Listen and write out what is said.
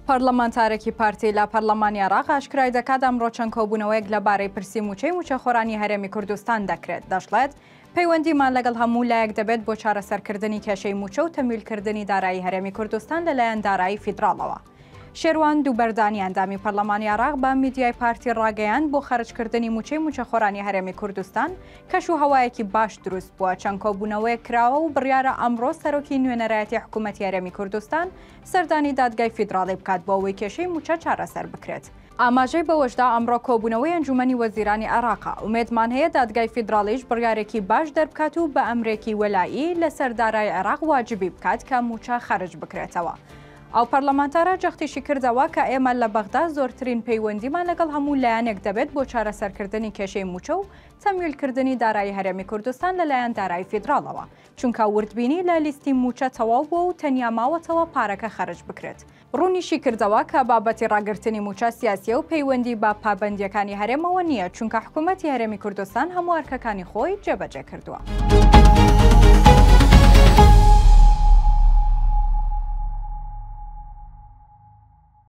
پەرلەمانتارێکی پارتی لە پەرلەمانی عێراق ئاشکرای دەکات، ئەمڕۆ چەند کۆبوونەوەیەک لەبارەی پرسی مووچەی مووچەخۆرانی هەرێمی کوردستان دەکرێت، دەشڵێت، پەیوەندیمان لەگەڵ هەموو لایەک دەبێت بۆ چارەسەرکردنی کێشەی مووچە و تەمویلکردنی دارایی هەرێمی کوردستان لەلایەن دارایی فیدراڵەوە. شێروان دووبەردانی ئەندامی پەرلەمانی عێراق بە میدیای پارتی ڕاگەیاند، بۆ خەرجکردنی مووچەی مووچەخۆرانی هەرێمی کوردستان کەش و هەوایەکی باش دروست بووە، چەند کۆبوونەوەیەک کراوە و بڕیارە ئەمڕۆ سەرۆکی نوێنەرایەتی حکوومەتی هەرێمی کوردستان سەردانی دادگای فیدراڵی بکات بۆ ئەوەی کێشەی مووچە چارەسەر بکرێت. ئاماژەی بەوەشدا، ئەمڕۆ کۆبوونەوەی ئەنجوومەنی وەزیرانی عێراقە، ئومێدمان هەیە دادگای فیدراڵیش بڕیارێکی باش دەربکات و بە ئەمرێکی وەلائی لەسەر دارای عێراق واجبی بکات کە مووچە خەرج بکرێتەوە. ئەو پەرلەمانتارە جەختیشی کردەوە کە ئێمە لە بەغدا زۆرترین پەیوەندیمان لەگەڵ هەموو لایەنێک دەبێت بۆ چارەسەرکردنی کێشەی مووچە و تەمویلکردنی دارایی هەرێمی کوردستان لەلایەن دارایی فیدراڵەوە، چونکە وردبینی لە لیستی مووچە تەواو بووە و تەنیا ماوەتەوە پارەکە خەرج بکرێت. ڕوونیشی کردەوە کە بابەتی ڕاگرتنی مووچە سیاسییە و پەیوەندی بە پابەندییەکانی هەرێمەوە نییە، چونکە حکوومەتی هەرێمی کوردستان هەموو ئەرکەکانی خۆی جێبەجێ کردووە.